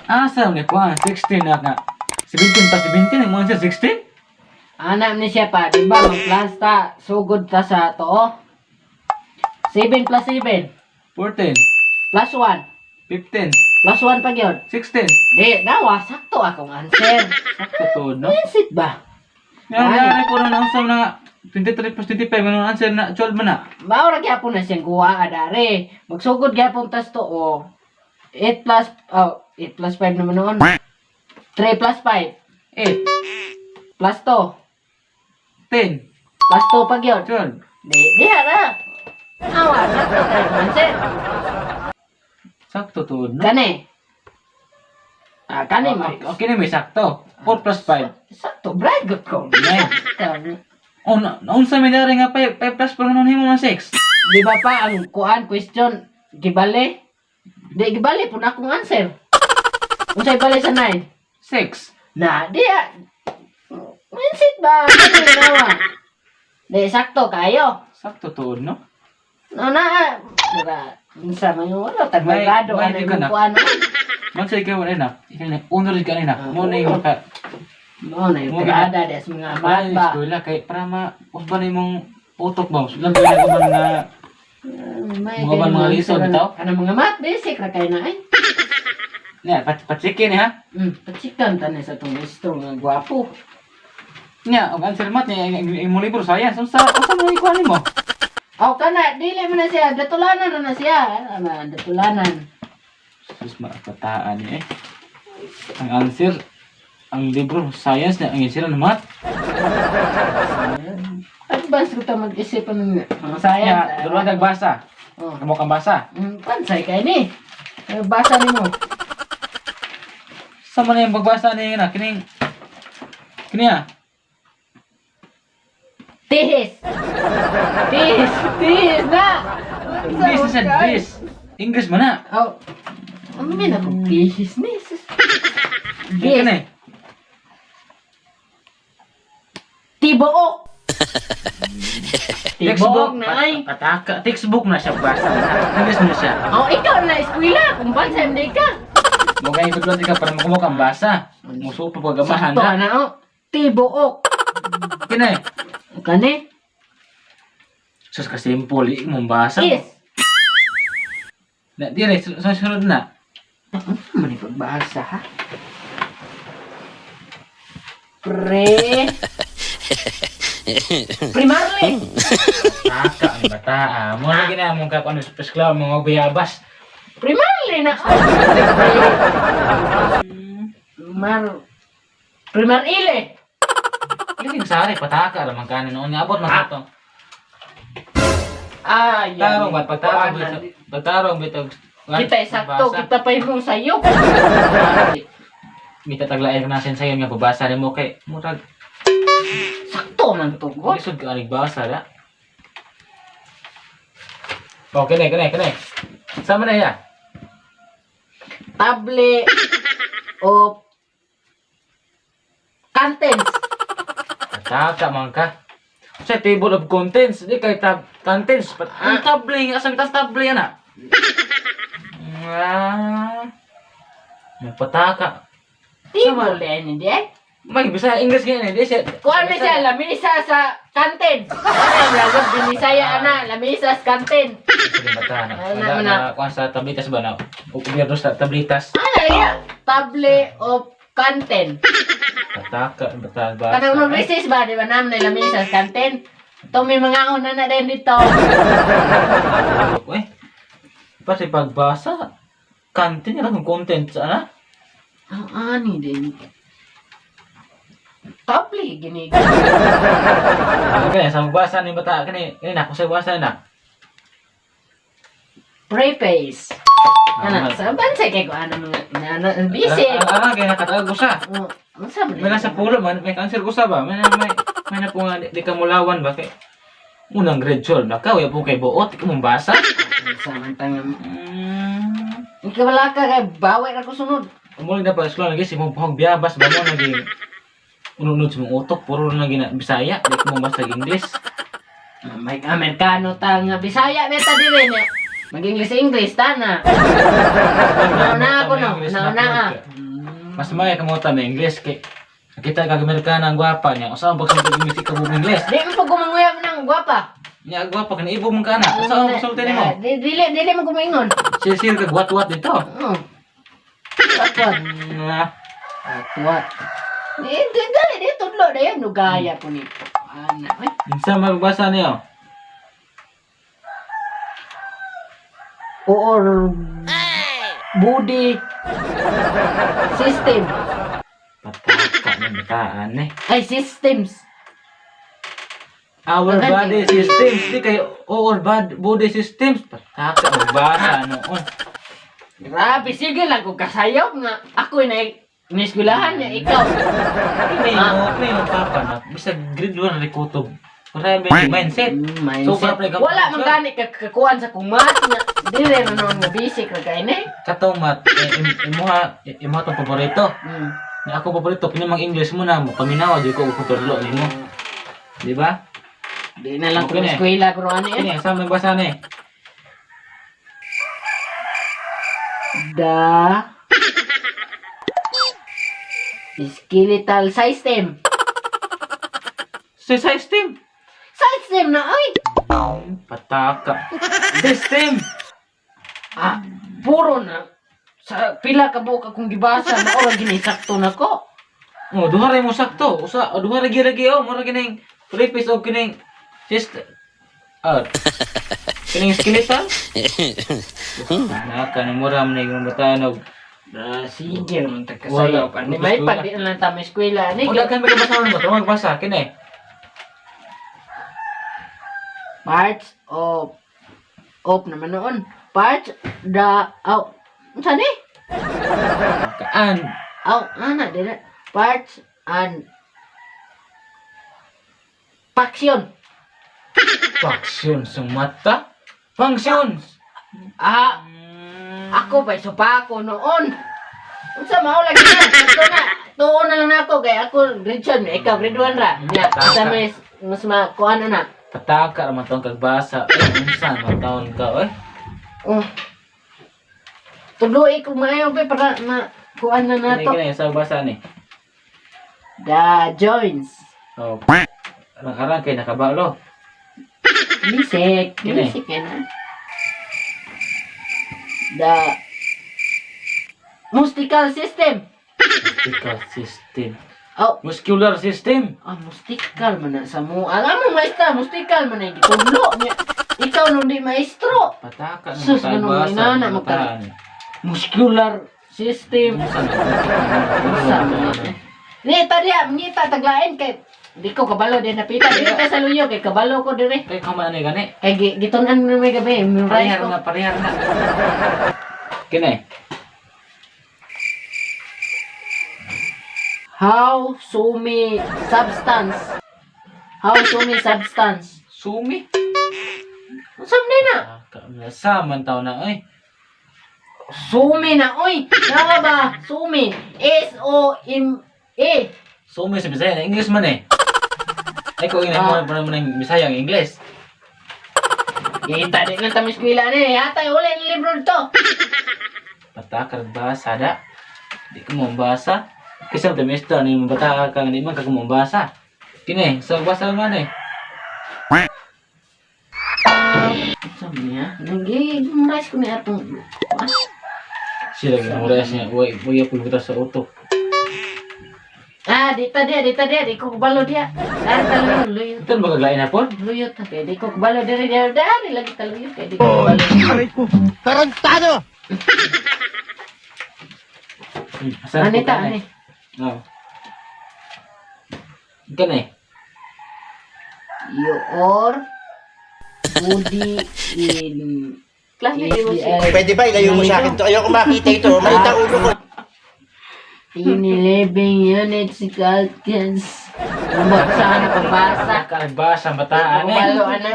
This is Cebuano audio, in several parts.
Asa ni ko 16 na nga. 17 pa 17 ang mo answer 16? Ana ni siya pa, di ba? Mag-plus ta, sugod ta sa to. 7 plus 7, 14, plus 1, 15, plus 1 pa gyud. 16. Di, nawa, sakto akong answer. Sakto to, no? Mindset ba? Nga nga ko na unsa na nga 23 plus 25 ano answer na 12 man na. Mao ra gyapon na siyang kuha adare. Magsugod gyapon tas to oh. 8 plus oh, 8 plus 5 naman noon. 3 plus 5 8, plus 2 10, plus 2 pa gyud. 12. Di, diha ra. Awa, sakto kay answer. Sakto to, no? Kani. Ah, kani ma. Okay, okay na may sakto. 4 plus 5. Sakto, bright good ko. 9. Oh, na, unsa may dari nga 5, 5 plus 4 ano himo nga 6? Di ba pa ang kuan question gibali? Di gibali po na akong answer. Unsay bali sa 9? 6. Na, di ah. Mindset ba? Ano yung nawa? Di, sakto kayo. Sakto to, no? No na, diba? Unsa man yung wala, tagbagrado, May- ano may di ka yung na. kuan. Man sa ikaw wala na. Ikaw na uno rin ka na. Ah, Mo na yung maka No, na yung Mo tirada, des mga Ay, mat ba? eskwela kay para ma usban na imong utok ba. Lang ko man nga May Mga ban, mga lisod, bitaw? Ano mga mat, basic ra kayo na ay. Nya, patsiki ni ha. Patsikan tanin sa itong maestro nga gwapo. Nya, og answer mat niya imong libro science unsa unsa mo ikuha nimo? Aw kana, dili man na siya, datulanan ra na siya. Ano, datulanan. Sus mapataan ni eh. Ang answer ang libro science na ang answer ng math. Advance ko ta mag-isip ng mga science. Nya, dalawa nagbasa. Oh. Kamo kang basa. Pansay kay ni. Eh, basa nimo. Sa man yung pagbasa ni na kining kini ah. Tihis. Tihis, tihis na. This is a this. English man na. Oh. Ano man ako tihis ni? Sus. Kini. This. Tibuok. Tibuok na ay. Pataka. Textbook na siya basa na. English mo na siya. Oh, ikaw na eskwela kung pansay hindi ka. Mo kay tudlo ka para makumo kang basa. Muso pa pagamahan Sakto na. na oh. Tibuok. Kini. Kani? Sus ka simple imong basa. Is. Na dire sa sunod na. Ano man yung pagbasa ha? Pre. Primarily. Pataka ang bata. Ah. Mo lagi na mong kakuan sa pesklaw mga bayabas. Primarily na. Primar. Primarile. Lagi sari pataka ra man kanin noon abot man ato. Ay, Tarong ba pagtarong bitaw pagtarong bitaw. Kita sakto, kita pa yung sayo. Mita taglain na sen sayo nga babasa nimo kay murag Sakto man to. God. lisod ka anig basa da. Okay na, kini, kini. Sama na ya. Table of contents. Pataka man ka. Sa table of contents, di kay tab contents. Pat ang table nga asang tas table ana. Ah. May pataka. Table din hindi eh. May bisa English nga ni, di siya. Kuan mi siya lamisa sa kantin. Ano lagot binisaya ana, lamisa sa kantin. Sige bata na. Ano Wala na, na kuan sa tablitas ba na? Ubyerno sa tablitas. Ano ya? Table of content. Pataka bata ba. Kanang nung recess ba, di ba naman na lamisa sa kantin? Ito may mga una na din dito. Eh. Pati pagbasa content ra kung content sa ana. Ang ani din. Table, gini. Okay, sa magbasa ni bata kini kini na kung sa basa na. Preface. Ano, sa bansay kay ko ano mga na busy. Ara kay nakatawag ko sa. Oh, unsa man? May nasa pulo man, may cancer ko sa ba? May na po nga di ka mulawan ba kay unang grade 12 na ka, wala po kay buot, di ka mong basa. Unsa man tang Ikaw wala ka kay bawi ra ko sunod. Umulig na pa eskwela lagi si mong pahog biyabas ba mo naging unod sa mong utok puro na gina Bisaya, di ka mong basa English. Ah, may Amerikano ta nga Bisaya beta diri niya. Mag-English English tana. Nauna ako no. Nauna ka. Mas may kamuta na English kay kita kag Amerikana ang gwapa niya. Usa ang pagsulti English ka buong English. Di mo pag gumanguyab ng gwapa. Niya gwapa kani ibo mong kana. Usa ang pagsulti nimo. Dili dili mo gumingon. Sir kag wat-wat dito. Oo. Wat-wat. Na, Wat-wat. Di di dali di tudlo dayon nugaya po ni. Ana, oy. unsa magbasa niyo? Or body system. Pataka ng bataan eh. Ay, systems. Our Maganda. body systems. Di kayo our bad body systems. Pataka ang basa noon. Grabe, sige lang kung kasayop nga. Ako na nieskwelahan niya, ikaw. May yung papa na bisag grade 1 na kutob. Grabe yung mindset. Mindset. So, para pala Wala man gani kakakuan sa kumat nga. Dili na noon nga basic ra kay ni. Katong mat eh, imuha imuha tong paborito. Na ako paborito kini mang English mo na mo paminawa jud ko og tudlo nimo. Di ba? Di na lang Okay kung na eh. eskwela pero ano eh. Kini sa may basa ni. The skeletal system. Si system. System na oy. Pataka. System. Ah, puro na. Sa pila ka buok akong gibasa mao ra gini sakto nako. Oh, duha ra mo sakto. Usa, oh, duha ra gyud lagi oh, mura kining three piece og kining system. Ah. Kining skeletal. Naka ni mura man yung bataan og Ah, sige naman Wala. tagkasayop. Ani may pag di na lang ta may eskwela ani. O daghan may kabasahon mo, tawag basa kini. Parts of naman noon. Parts the oh, unsa ni? Kaan. Oh, ana di na. Parts and function. Function sa mata. Functions. Ah, ako ba so pa ako noon. Unsa mao lagi na? Ito na. Tuon na lang nako kay ako grade 7, ikaw grade 1 ra. Nya, unsa may mas makuan na. Pataka ra man taon kag basa. Eh, unsa man taon ka oy? Oh. Tuloy ko maayo pa para ma kuan na Kini nato. kini sa basa ni. The joints. Oh. Arang-arang kay nakabalo. Bisik. Kini. Bisik yan ah. The Mustical system. Muscular system. Oh, Muscular system. ah, mustical man na sa mo. Alam mo, maestra, mustical man na yung gitudlo niya. Ikaw nung di maestro. Pataka Sus, tayo ganun, basa, inana, ng bataan. Muscular system. Unsa na? Unsa man na. Ni, tadi, ngita, taglain kay di ko kabalo din napita. Di ta sa luyo kay kabalo ko dire. Kay kama ni gani. Kay gitunan mo may gabi, memorize Parehar ko. na, parehar na. Kini. How sumi substance. How sumi substance. Sumi. Unsa man na? Pataka sa man taon na oy. Sumi na oy. Nawa ba? Sumi. S O M A. Sumi sa Bisaya na English man eh. Ay ko ina mo pa naman ng Bisaya ang English. Kita di lang tami eskwela ni. Hatay uli ang libro dito. Patakar basa da. Di ko mabasa. Kasi ang mister ni bata ka di man ka mabasa. Kini, sa basa man eh. Unsa man niya? Nagi-memorize ko ni atong Sila ginamura siya, way way ko buta sa utok. Ah, dita dia, dita dia, di ko kabalo dia. Dari taluyo, luyo. Ito ba kaglain na po? Luyo ta kay di ko kabalo diri diri dari lagi taluyo kay di ko kabalo. Aray ko! Tarantado! Asa Ani ta ani. Oh. Kini. Your body in Class na mo siya. Pwede ba ilayo mo sa akin to? Ayoko makita ito. Mainit ang ulo ko. Teeny living units calculus. Ano ba pabasa? Patakar bataan eh. Kabalo ana.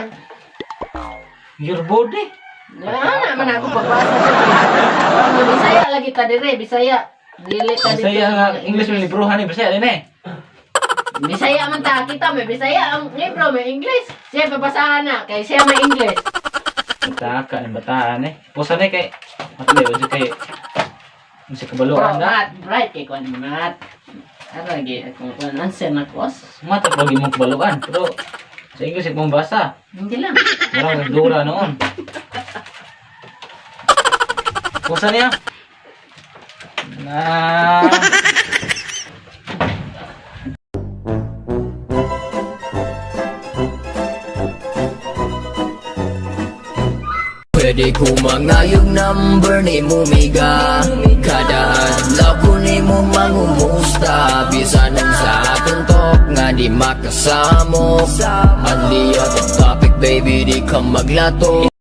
Your body. Ana man ako pabasa. Ano, Bisaya lagi ta dire, Bisaya. Dili ta dito. Bisaya nga English man librohan ni Bisaya din eh. Bisaya man ta kita may Bisaya ang libro may English. Siya pabasahan na kay siya may English. Taka ng bataan eh. Pusa na eh kay matulay o kay sa Bro, kabaluan na. Matt, bright kay kuan Matt. Ano lagi akong kuan answer na kos? Mata pag imong kabaluan pero sa English imong basa. Hindi lang. Marang dura noon. Pusa niya. Na. Pwede ko mangayog number ni Mumiga. Kada adlaw ko ni mo mangumusta. Bisan ang sa atong talk nga di makasamok. Only out of topic, baby, di ka maglato.